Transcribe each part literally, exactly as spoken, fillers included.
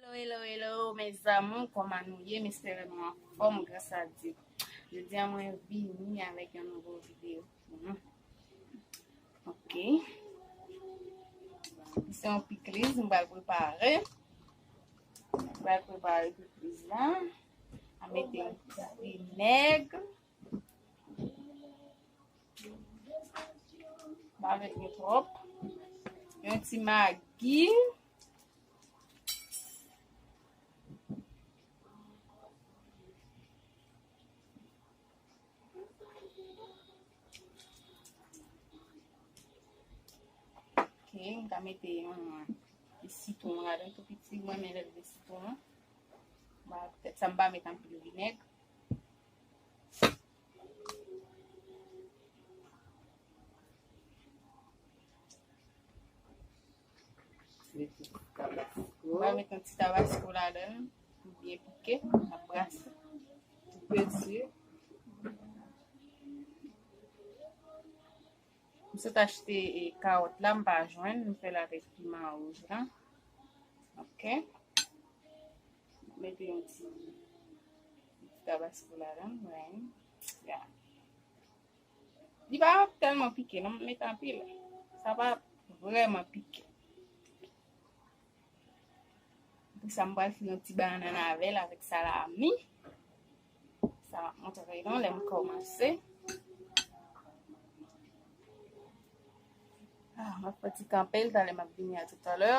Hello, hello, hello, mes amours, kòman nou ye? M espere nou anfòm, gras a Dye. Jodi a, mwen vini avèk yon nouvo videyo pou nou. Ok. Se yon pikliz, m pral prepare. M pral prepare pikliz la. A mete yon ti vinèg. Pa mete twòp. Yon ti magi. Ok, m ka mete yon ti sitwon ladan tou piti. Mwen renmen lè l gen sitwon. Ba, petèt sa m pa met anpil vinèg. Mete ti tabasko. M va met yon ti tabasko ladan l pou byen pike. M ap brase. Ti peti. M sot achte, e, kawòt la, m pa jwenn, m fè l avèk piman wouj la. Ok. Mete yon ti, ti tabasko ladan, right? Yeah. Li pa tèlman pike, non, m met anpil. Sa pa vrèman pike. Apre sa, m pral fè yon ti bannann avè l avèk salami. Sa m ap montre nou lè m kòmanse. Ah, m ap fè ti kanpe l, talè m ap vini a toutalè.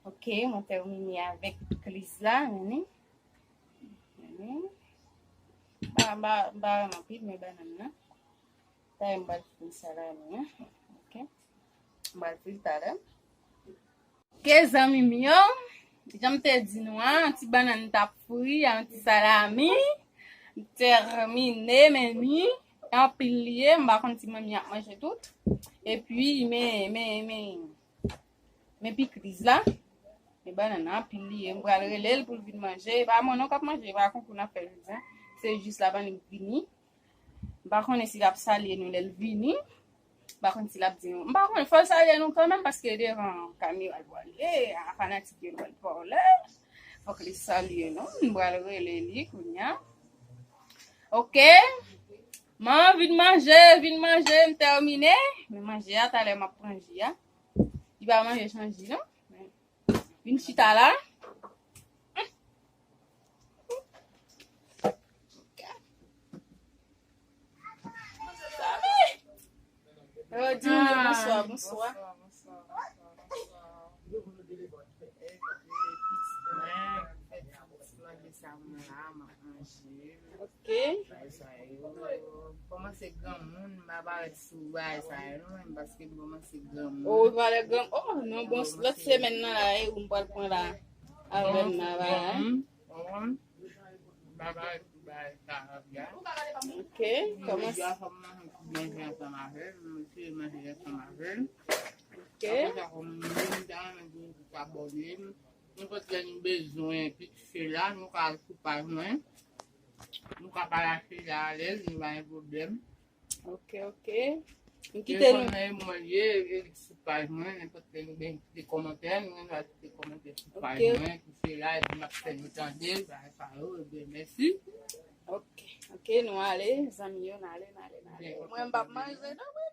Ok, mwen tèmine avèk pikliz la, vini. Vini. Ba, ba, ba, anpil, men bannann nan. Talè m pral fè salami an. Ok. M pral fè l talè. Ok, zanmi m yo, jan m te di nou an, ti bannann t ap fri, yon ti salami, tèmine, men ni, anpil li ye, m pa konn si manmi ap manje tout. Epi, men, men, men, men pikliz la, men bannann anpil li ye, m pral rele l pou l vin manje, e pa mwen non k ap manje, e pa konkou n ap fè jodi a, se jis la ban li vini. M pa konnen si l ap salye nou lè l vini. M pa konn si l ap di nou. M pa konnen, fò l salye nou kanmenm, paske devan kamera l pral ye, a fanatik yo l pral pale. Fòk li salye nou. M pral rele li kounye a. Ok. Man, vin manje, vin manje, m tèmine. Men manje a, talè m ap pran ji a. Li pa manje san ji, non? Vin chita la. Yo di nou bonswa, bonswa. Bonswa, bonswa, bonswa, bonswa. Mwen, fè ti manje sa mwen la, m ap manje. Ok. Bagay sa yo. Kòmanse granmoun, m pa parèt sou bagay sa yo, non, men paske m kòmanse granmoun. Oh, ou pale gran, oh, non, bon, lòt semèn nan la, e ou m pral pran la. Avè m nan la, hein. Konprann? Bagay, bagay sa a byen. Ok, kòmanse. Jodi a fò m manje ti manje ansanm avè l, m eseye manje ansanm avè l. Ok. Apre sa, kòm m di, m ta renmen di nou tout abòne m. Nenpòt lè nou bezwen pitit Sheila, nou ka al sou paj mwen. Nou ka pale ak Sheila alèz, nou pa gen pwoblèm. Ok, ok. M kite nou. Telefòn nan e mwen l ye, e li sou paj mwen, nenpòt lè nou bezwen kite kòmantè, nou gen dwa kite kòmantè sou paj mwen, pou Sheila, epi m ap fè nou tande, bagay sa yo, ebyen, mèsi. Ok, ok, nou ale, zanmi yo, n ale, n ale, n ale. Mwen, m p ap manje, non.